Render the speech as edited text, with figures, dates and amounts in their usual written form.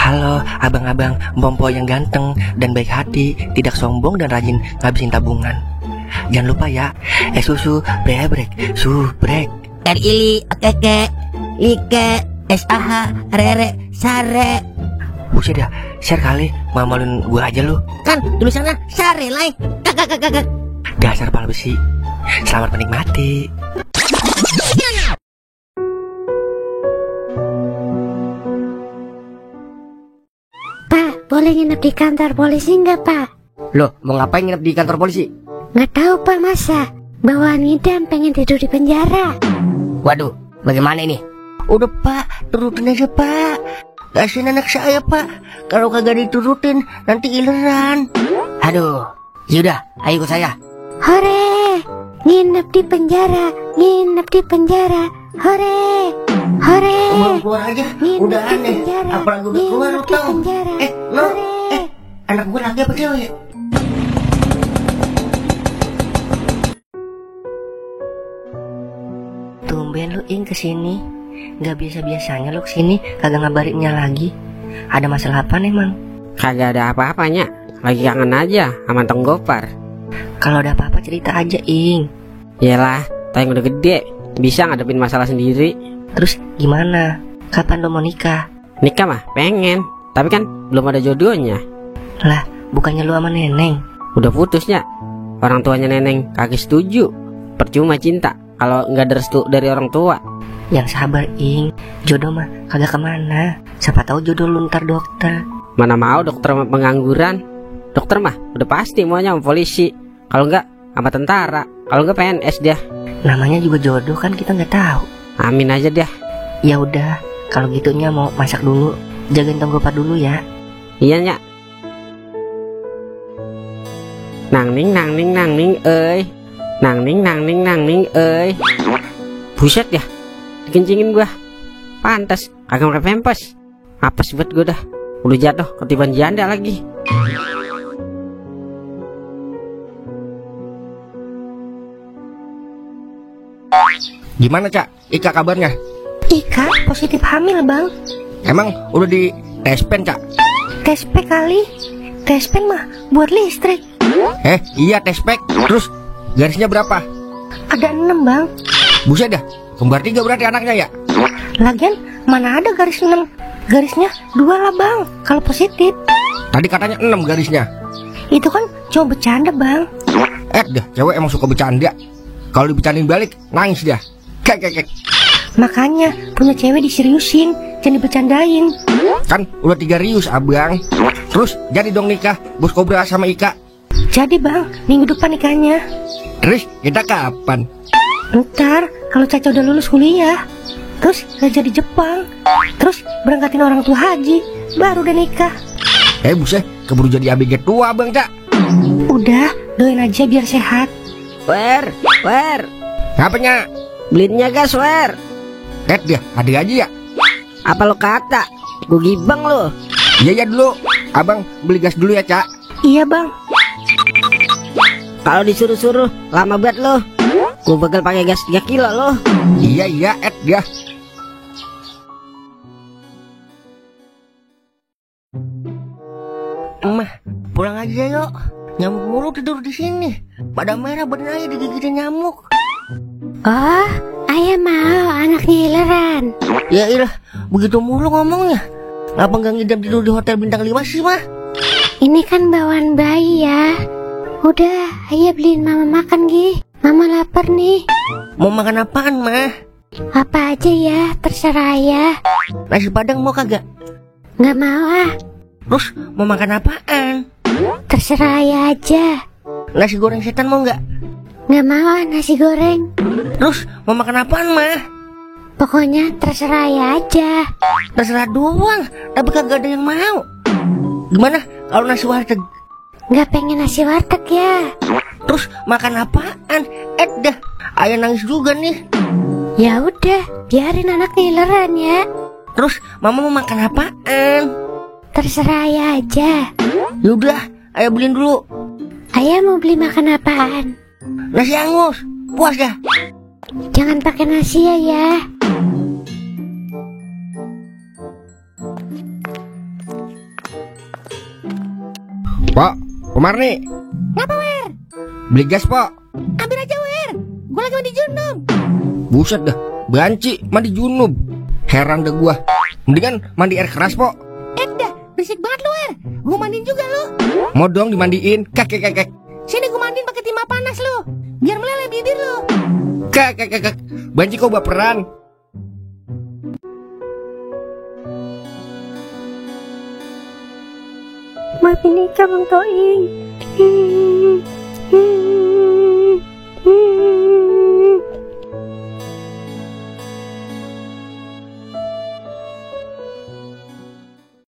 Halo abang-abang Bompo yang ganteng dan baik hati, tidak sombong dan rajin ngabisin tabungan. Jangan lupa ya, susu brebrek, subrek. Ili, keke, like, SAH, rere, sare. Buset dah, share kali, mamalin gue aja lu. Kan tulisannya sare, like. Kakak. Dasar pal besi. Selamat menikmati. Pak, boleh nginep di kantor polisi nggak, Pak? Loh, mau ngapain nginep di kantor polisi? Nggak tahu, Pak, masa bawaan ngidam pengen tidur di penjara. Waduh, bagaimana ini? Udah Pak, turutin aja Pak. Kasihin anak saya Pak. Kalau kagak diturutin nanti ileran. Aduh, yaudah, ayo ikut saya. Hore, nginep di penjara, nginep di penjara. Hore, hore. Keluar aja, udah aneh. Apalagi udah keluar lu tau. Anak gue lagi apa cewek? Tumben lu Ing kesini. Gak biasa-biasanya lu kesini kagak ngabarinnya lagi. Ada masalah apa nih Mang? Kagak ada apa-apanya, lagi kangen aja sama Tong Gopar. Kalau ada apa-apa cerita aja Ing. Yalah, tayang udah gede, bisa ngadepin masalah sendiri. Terus gimana? Kapan lo mau nikah? Nikah mah pengen, tapi kan belum ada jodohnya. Lah, bukannya lu sama Neneng? Udah putusnya. Orang tuanya Neneng kagak setuju. Percuma cinta kalau nggak ada restu dari orang tua. Yang sabar Ing, jodoh mah kagak kemana. Siapa tahu jodoh lu ntar dokter. Mana mau dokter pengangguran. Dokter mah udah pasti maunya sama polisi. Kalau nggak sama tentara. Kalau nggak PNS dia. Namanya juga jodoh kan, kita nggak tahu. Amin aja dah. Ya udah, kalau gitunya mau masak dulu. Jagain Tong Gopar dulu ya. Iya nyak. Nang ning euy. Nang ning euy. Buset ya, dikencingin gua. Pantas kagak pakai pempes. Apes buat gua dah. Udah jatuh ketiban janda lagi. Gimana Cak, Ika kabarnya? Ika positif hamil Bang. Emang udah di tespen Cak? Tespek kali. Tespen mah buat listrik. Iya tespek. Terus garisnya berapa? Ada 6 Bang. Buset dah, kembar 3 berarti anaknya ya? Lagian mana ada garis 6? Garisnya 2 lah Bang, kalau positif. Tadi katanya 6 garisnya. Itu kan cuma bercanda Bang. Dah, cewek emang suka bercanda. Kalau dibecandain balik, nangis dia. Kek. Makanya punya cewek diseriusin, jangan dibercandain. Kan udah 3 rius abang. Terus jadi dong nikah Bos Kobra sama Ika. Jadi Bang, minggu depan nikahnya. Terus kita kapan? Ntar kalau Caca udah lulus kuliah, terus kerja di Jepang, terus berangkatin orang tua haji, baru udah nikah. Buset, keburu jadi ABG tua bang Cak. Udah, doain aja biar sehat. Wer. Ngapanya? Beliinnya gas, Wer. Dia, ada aja ya? Apa lo kata? Gue gibang lo. Iya dulu. Abang beli gas dulu ya Cak. Iya Bang. Kalau disuruh-suruh lama banget lo. Gue bakal pakai gas 3 kilo lo. Iya, dia. Emah, pulang aja yuk. Nyamuk mulu tidur di sini. Pada merah badan aja digigitin nyamuk. Oh, ayah mau anaknya ileran. Ya ilah, begitu mulu ngomongnya. Ngapa nggak ngidam tidur di hotel bintang 5 sih mah? Ini kan bawaan bayi ya. Udah, ayah beliin mama makan Gi. Mama lapar nih. Mau makan apaan mah? Apa aja ya, terserah ayah. Nasi padang mau kagak? Nggak mau ah. Terus mau makan apaan? Terserah ayah aja. Nasi goreng setan mau nggak? Nggak mau ah nasi goreng. Terus mau makan apaan mah? Pokoknya terserah ayah aja. Terserah doang, tapi kagak ada yang mau. Gimana kalau nasi warteg? Nggak pengen nasi warteg ya. Terus makan apaan? Dah, ayah nangis juga nih. Ya udah, biarin anaknya ileran ya. Terus mama mau makan apaan? Terserah ayah aja. Yaudah, ayah beliin dulu. Ayah mau beli makan apaan? Nasi angus, puas dah. Jangan pakai nasi ya. Pok, Marni. Ngapa, Wer? Beli gas, Pok. Ambil aja, Wer. Gue lagi mandi junub. Buset dah, banci mandi junub. Heran deh gua. Mendingan mandi air keras, Pok. Dah, berisik banget lu, Wer. Gue mandiin juga lu. Mau dong dimandiin. Kek. Sini gue mandiin pakai timah panas lu. Biar meleleh bibir lu. Kek. Banci kau baperan. Maafin Ika Bang Toing.